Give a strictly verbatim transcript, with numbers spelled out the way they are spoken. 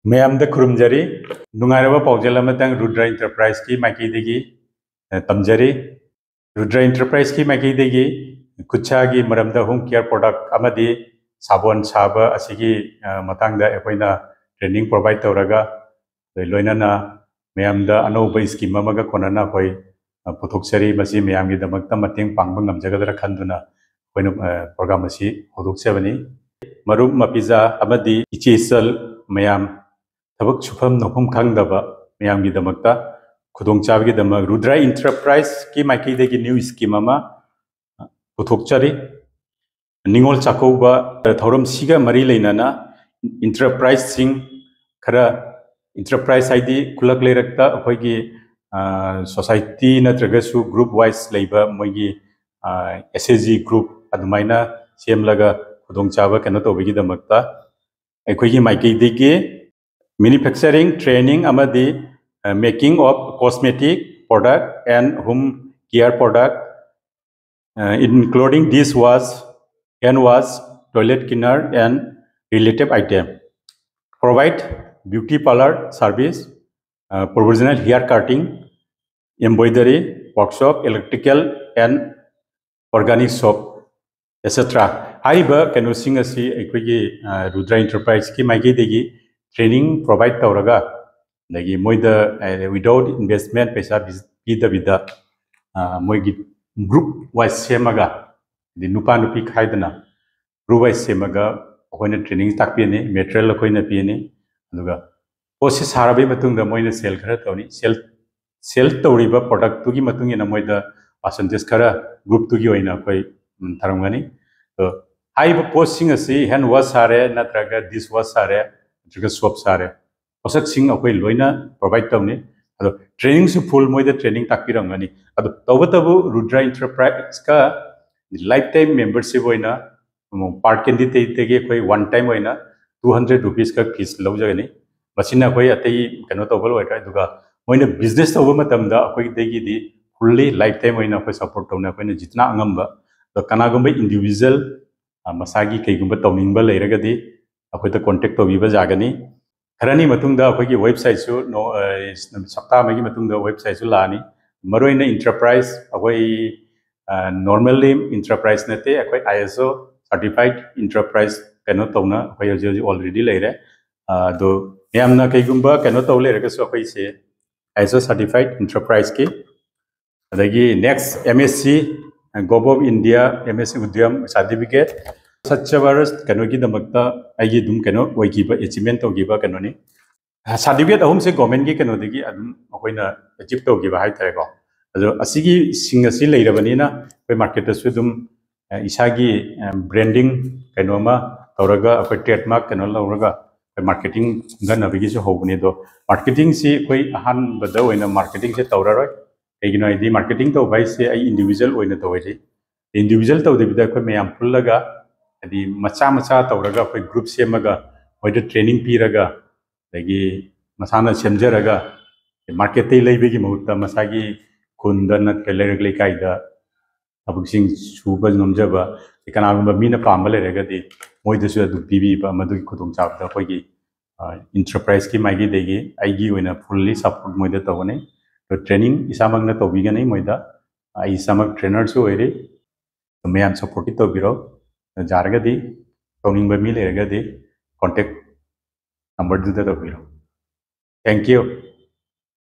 ꯃꯌꯥꯝꯗ ꯈꯨꯔꯨꯝꯖꯔꯤ꯫ ꯅꯨꯡꯉꯥꯏꯔꯕ ꯄꯥꯎꯖꯦꯜ ꯑꯃꯇꯪ ꯔꯨꯗ꯭ꯔ ꯏꯟꯇꯔꯄ꯭ꯔꯥꯏꯖꯀꯤ ꯃꯥꯏꯀꯩꯗꯒꯤ, ꯑ, ꯇꯝꯖꯔꯤ꯫ ꯔꯨꯗ꯭ꯔ ꯏꯟꯇꯔꯄ꯭ꯔꯥꯏꯖꯀꯤ ꯃꯥꯏꯀꯩꯗꯒꯤ ꯈꯨꯠꯁꯥꯒꯤ ꯃꯔꯝꯗ ꯍꯣꯝ ꯀꯤꯌꯔ ꯄ꯭ꯔꯣꯗꯛ ꯑꯃꯗꯤ ꯁꯥꯕꯣꯟ ꯁꯥꯕ ꯑꯁꯤꯒꯤ, ꯑ, ꯃꯇꯥꯡꯗ ꯑꯩꯈꯣꯏꯅ ꯇ꯭ꯔꯦꯅꯤꯡ ꯄ꯭ꯔꯣꯚꯥꯏꯗ ꯇꯧꯔꯒ, ꯑꯗꯩ ꯂꯣꯏꯅꯅ ꯃꯌꯥꯝꯗ ꯑꯅꯧꯕ ꯁ꯭ꯀꯤꯝ ꯑꯃꯒ ꯀꯣꯟꯅꯅ ꯑꯩꯈꯣꯏ, ꯑ, ꯄꯨꯊꯣꯛꯆꯔꯤ꯫ ꯃꯁꯤ ꯃꯌꯥꯝꯒꯤꯗꯃꯛꯇ ꯃꯇꯦꯡ ꯄꯥꯡꯕ ꯉꯝꯖꯒꯗ꯭ꯔꯥ ꯈꯟꯗꯨꯅ ꯑꯩꯈꯣꯏꯅ, ꯑ, ꯄ꯭ꯔꯣꯒ꯭ꯔꯥꯝ ꯑꯁꯤ ꯍꯧꯗꯣꯛꯆꯕꯅꯤ꯫ ꯃꯔꯨꯞ ꯃꯄꯤꯖꯥ ꯑꯃꯗꯤ ꯏꯆꯦ ꯏꯆꯜ ꯃꯌꯥꯝ, ꯊꯕꯛ ꯁꯨꯐꯝ ꯅꯣꯝꯐꯝ ꯈꯪꯗꯕ ꯃꯌꯥꯝꯒꯤꯗꯃꯛꯇ ꯈꯨꯗꯣꯡꯆꯥꯕꯒꯤꯗꯃꯛ ꯔꯨꯗ꯭ꯔ ꯏꯟꯇꯔꯄ꯭ꯔꯥꯏꯖꯀꯤ ꯃꯥꯏꯀꯩꯗꯒꯤ ꯅ꯭ꯌꯨ ꯁ꯭ꯀꯤꯝ ꯑꯃ ꯄꯨꯊꯣꯛꯆꯔꯤ꯫ ꯅꯤꯉꯣꯜ ꯆꯥꯛꯀꯧꯕ ꯊꯧꯔꯝꯁꯤꯒ ꯃꯔꯤ ꯂꯩꯅꯅ ꯏꯟꯇꯔꯄ꯭ꯔꯥꯏꯖꯁꯤꯡ ꯈꯔ, ꯏꯟꯇꯔꯄ꯭ꯔꯥꯏꯖ ꯍꯥꯏꯗꯤ ꯈꯨꯜꯂꯛ ꯂꯩꯔꯛꯇ ꯑꯩꯈꯣꯏꯒꯤ, ꯑ, ꯁꯣꯁꯥꯏꯇꯤ ꯅꯠꯇ꯭ꯔꯒꯁꯨ ꯒ꯭ꯔꯨꯞ ꯋꯥꯏꯁ ꯂꯩꯕ ꯃꯣꯏꯒꯤ, ꯑ, ꯑꯦꯁ ꯑꯦꯁ ꯖꯤ ꯒ꯭ꯔꯨꯞ ꯑꯗꯨꯃꯥꯏꯅ ꯁꯦꯝꯂꯒ ꯈꯨꯗꯣꯡꯆꯥꯕ ꯀꯩꯅꯣ ꯇꯧꯕꯒꯤꯗꯃꯛꯇ ꯑꯩꯈꯣꯏꯒꯤ ꯃꯥꯏꯀꯩꯗꯒꯤ manufacturing, training ꯑꯃꯗꯤ, uh, making of cosmetic product and home care product, uh, including dish wash, hand wash, toilet cleaner and related item. Provide beauty parlor service, uh, professional hair cutting, embroidery workshop, electrical and organic shop, et cetera. ꯍꯥꯏꯔꯤꯕ ꯀꯩꯅꯣꯁꯤꯡ ꯑꯁꯤ ꯑꯩꯈꯣꯏꯒꯤ, ꯑ, ꯔꯨꯗ꯭ꯔ ꯏꯟꯇꯔꯄ꯭ꯔꯥꯏꯖꯀꯤ ꯃꯥꯏꯀꯩꯗꯒꯤ training provide ꯇꯧꯔꯒ, ꯑꯗꯒꯤ ꯃꯣꯏꯗ, ꯑ, without investment, ꯄꯩꯁꯥ ꯄꯤ-, ꯄꯤꯗꯕꯤꯗ, ꯑ, ꯃꯣꯏꯒꯤ ꯒ꯭ꯔꯨꯞ ꯋꯥꯏꯁ ꯁꯦꯝꯃꯒ, ꯑꯗꯩ ꯅꯨꯄꯥ ꯅꯨꯄꯤ ꯈꯥꯏꯗꯅ ꯒ꯭ꯔꯨꯞ ꯋꯥꯏꯁ ꯁꯦꯝꯃꯒ ꯑꯩꯈꯣꯏꯅ ꯇ꯭ꯔꯦꯅꯤꯡ ꯇꯥꯛꯄꯤꯅꯤ, ꯃꯦꯇꯔꯤꯌꯦꯜ ꯑꯩꯈꯣꯏꯅ ꯄꯤꯅꯤ꯫ ꯑꯗꯨꯒ ꯄꯣꯠꯁꯤ ꯁꯥꯔꯕꯒꯤ ꯃꯇꯨꯡꯗ ꯃꯣꯏꯅ ꯁꯦꯜ ꯈꯔ ꯇꯧꯅꯤ꯫ ꯁꯦꯜ, ꯁꯦꯜ ꯇꯧꯔꯤꯕ ꯄ꯭ꯔꯣꯗꯛꯇꯨꯒꯤ ꯃꯇꯨꯡ ꯏꯟꯅ ꯃꯣꯏꯗ ꯄꯥꯔꯁꯦꯟꯇꯦꯖ ꯈꯔ ꯒ꯭ꯔꯨꯞꯇꯨꯒꯤ ꯑꯣꯏꯅ ꯑꯩꯈꯣꯏ, ꯎꯝ, ꯊꯔꯝꯒꯅꯤ꯫ ꯑꯗꯣ ꯍꯥꯏꯔꯤꯕ ꯄꯣꯠꯁꯤꯡ ꯑꯁꯤ ꯍꯦꯟ ꯋꯥꯁ ꯁꯥꯔꯦ, ꯅꯠꯇ꯭ꯔꯒ ꯗꯤꯁ ꯋꯥꯁ ꯁꯥꯔꯦ, ꯅꯠꯇ꯭ꯔꯒ ꯁꯣꯞ ꯁꯥꯔꯦ, ꯄꯣꯠꯁꯛꯁꯤꯡ ꯑꯩꯈꯣꯏ ꯂꯣꯏꯅ ꯄ꯭ꯔꯣꯚꯥꯏꯗ ꯇꯧꯅꯤ꯫ ꯑꯗꯣ ꯇ꯭ꯔꯦꯅꯤꯡꯁꯨ ꯐꯨꯜ ꯃꯣꯏꯗ ꯇ꯭ꯔꯦꯅꯤꯡ ꯇꯥꯛꯄꯤꯔꯝꯒꯅꯤ꯫ ꯑꯗꯣ ꯇꯧꯕꯇꯕꯨ ꯔꯨꯗ꯭ꯔ ꯏꯟꯇꯔꯄ꯭ꯔꯥꯏꯖꯀ ꯂꯥꯏꯐ ꯇꯥꯏꯝ ꯃꯦꯝꯕꯔꯁꯤꯞ ꯑꯣꯏꯅ ꯄꯥꯔ ꯀꯦꯟꯗꯤꯗꯦꯠꯇꯒꯤ ꯑꯩꯈꯣꯏ ꯋꯥꯟ ꯇꯥꯏꯝ ꯑꯣꯏꯅ ꯇꯨ ꯍꯟꯗ꯭ꯔꯦꯠ ꯔꯨꯄꯤꯁꯀ ꯐꯤꯁ ꯂꯧꯖꯒꯅꯤ꯫ ꯃꯁꯤꯅ ꯑꯩꯈꯣꯏ ꯑꯇꯩ ꯀꯩꯅꯣ ꯇꯧꯕ ꯂꯣꯏꯈ꯭ꯔꯦ꯫ ꯑꯗꯨꯒ ꯃꯣꯏꯅ ꯕꯤꯖꯤꯅꯦꯁ ꯇꯧꯕ ꯃꯇꯝꯗ ꯑꯩꯈꯣꯏꯗꯒꯤꯗꯤ ꯐꯨꯜꯂꯤ ꯂꯥꯏꯐ ꯇꯥꯏꯝ ꯑꯣꯏꯅ ꯑꯩꯈꯣꯏ ꯁꯞꯄꯣꯔꯠ ꯇꯧꯅꯤ꯫ ꯑꯩꯈꯣꯏꯅ ꯖꯤꯇꯅ ꯑꯉꯝꯕ, ꯑꯗꯣ ꯀꯅꯥꯒꯨꯝꯕ ꯏꯟꯗꯤꯕꯤꯖꯨꯋꯦꯜ, ꯑ, ꯃꯁꯥꯒꯤ ꯀꯩꯒꯨꯝꯕ ꯇꯧꯅꯤꯡꯕ ꯂꯩꯔꯒꯗꯤ ꯑꯩꯈꯣꯏꯗ ꯀꯣꯟꯇꯦꯛ ꯇꯧꯕꯤꯕ ꯌꯥꯒꯅꯤ꯫ ꯈꯔꯅꯤ ꯃꯇꯨꯡꯗ ꯑꯩꯈꯣꯏꯒꯤ ꯋꯦꯕꯁꯥꯏꯠꯁꯨ ꯅꯣ-, ꯑ, ꯅꯨꯃꯤꯠ ꯍꯞꯇꯥ ꯑꯃꯒꯤ ꯃꯇꯨꯡꯗ ꯋꯦꯕꯁꯥꯏꯠꯁꯨ ꯂꯥꯛꯑꯅꯤ꯫ ꯃꯔꯨꯑꯣꯏꯅ ꯏꯟꯇꯔꯄ꯭ꯔꯥꯏꯁ, ꯑꯩꯈꯣꯏ, ꯑ, ꯅꯣꯔꯃꯦꯜꯂꯤ ꯏꯟꯇꯔꯄ꯭ꯔꯥꯏꯁ ꯅꯠꯇꯦ, ꯑꯩꯈꯣꯏ ISO certified enterprise ꯀꯩꯅꯣ ꯇꯧꯅ ꯑꯩꯈꯣꯏ ꯍꯧꯖꯤꯛ ꯍꯧꯖꯤꯛ already ꯂꯩꯔꯦ꯫ ꯑ, ꯑꯗꯣ ꯃꯌꯥꯝꯅ ꯀꯩꯒꯨꯝꯕ ꯀꯩꯅꯣ ꯇꯧ ꯂꯩꯔꯒꯁꯨ ꯑꯩꯈꯣꯏꯁꯦ ISO certified enterpriseꯀꯤ, ꯑꯗꯒꯤ next MSC, Government of India MSC Udyam certificate, Swachh Bharat ꯀꯩꯅꯣꯒꯤꯗꯃꯛꯇ ꯑꯩꯒꯤ ꯑꯗꯨꯝ ꯀꯩꯅꯣ ꯑꯣꯏꯈꯤꯕ, achievement ꯇꯧꯈꯤꯕ ꯀꯩꯅꯣꯅꯤ꯫ Certificate ꯑꯍꯨꯝꯁꯦ governmentꯀꯤ ꯀꯩꯅꯣꯗꯒꯤ ꯑꯗꯨꯝ ꯑꯩꯈꯣꯏꯅ achieve ꯇꯧꯈꯤꯕ ꯍꯥꯏꯇꯥꯔꯦꯀꯣ꯫ ꯑꯗꯣ ꯑꯁꯤꯒꯤ ꯁꯤꯡ ꯑꯁꯤ ꯂꯩꯔꯕꯅꯤꯅ ꯑꯩꯈꯣꯏ marketꯇꯁꯨ ꯑꯗꯨꯝ, ꯑ, ꯏꯁꯥꯒꯤ, ꯑ, branding ꯀꯩꯅꯣ ꯑꯃ ꯇꯧꯔꯒ, ꯑꯩꯈꯣꯏ trademark ꯀꯩꯅꯣ ꯂꯧꯔꯒ ꯑꯩꯈꯣꯏ marketing ꯈꯟꯒꯠꯅꯕꯒꯤꯁꯨ ꯍꯧꯕꯅꯤ꯫ ꯑꯗꯣ marketingꯁꯤ ꯑꯩꯈꯣꯏ ꯑꯍꯥꯟꯕꯗ ꯑꯣꯏꯅ marketingꯁꯦ ꯇꯧꯔꯔꯣꯏ꯫ ꯀꯩꯒꯤꯅꯣ ꯍꯥꯏꯗꯤ marketing ꯇꯧꯕ ꯍꯥꯏꯁꯦ ꯑꯩ individual ꯑꯣꯏꯅ ꯇꯧꯔꯗꯤ, individual ꯇꯧꯗꯕꯤꯗ ꯑꯩꯈꯣꯏ ꯃꯌꯥꯝ ꯄꯨꯜꯂꯒ, ꯍꯥꯏꯗꯤ ꯃꯆꯥ ꯃꯆꯥ ꯇꯧꯔꯒ ꯑꯩꯈꯣꯏ group ꯁꯦꯝꯃꯒ ꯃꯣꯏꯗ training ꯄꯤꯔꯒ, ꯑꯗꯒꯤ ꯃꯁꯥꯅ ꯁꯦꯝꯖꯔꯒ marketꯇꯩ ꯂꯩꯕꯒꯤ ꯃꯍꯨꯠꯇ ꯃꯁꯥꯒꯤ ꯈꯨꯟꯗ ꯅꯠꯇ꯭ꯔꯒ ꯂꯩꯔꯛ ꯂꯩꯀꯥꯏꯗ ꯊꯕꯛꯁꯤꯡ ꯁꯨꯕ ꯉꯝꯖꯕ, ꯀꯅꯥꯒꯨꯝꯕ ꯃꯤꯅ ꯄꯥꯝꯕ ꯂꯩꯔꯒꯗꯤ ꯃꯣꯏꯗꯁꯨ ꯑꯗꯨꯝ ꯄꯤꯕꯤꯕ, ꯃꯗꯨꯒꯤ ꯈꯨꯗꯣꯡꯆꯥꯕꯗ ꯑꯩꯈꯣꯏꯒꯤ, ꯑ, enterpriseꯀꯤ ꯃꯥꯏꯀꯩꯗꯒꯤ ꯑꯩꯒꯤ ꯑꯣꯏꯅ fully support ꯃꯣꯏꯗ ꯇꯧꯒꯅꯤ꯫ ꯑꯗꯣ training ꯏꯁꯥꯃꯛꯅ ꯇꯧꯕꯤꯒꯅꯤ ꯃꯣꯏꯗ꯫ ꯑꯩ ꯏꯁꯥꯃꯛ trainerꯁꯨ ꯑꯣꯏꯔꯤ꯫ ꯃꯌꯥꯝ supportꯇꯤ ꯇꯧꯕꯤꯔꯣ꯫ ꯌꯥꯔꯒꯗꯤ, ꯇꯧꯅꯤꯡꯕ ꯃꯤ ꯂꯩꯔꯒꯗꯤ contact numberꯗꯨꯗ ꯇꯧꯕꯤꯔꯣ꯫ Thank you꯫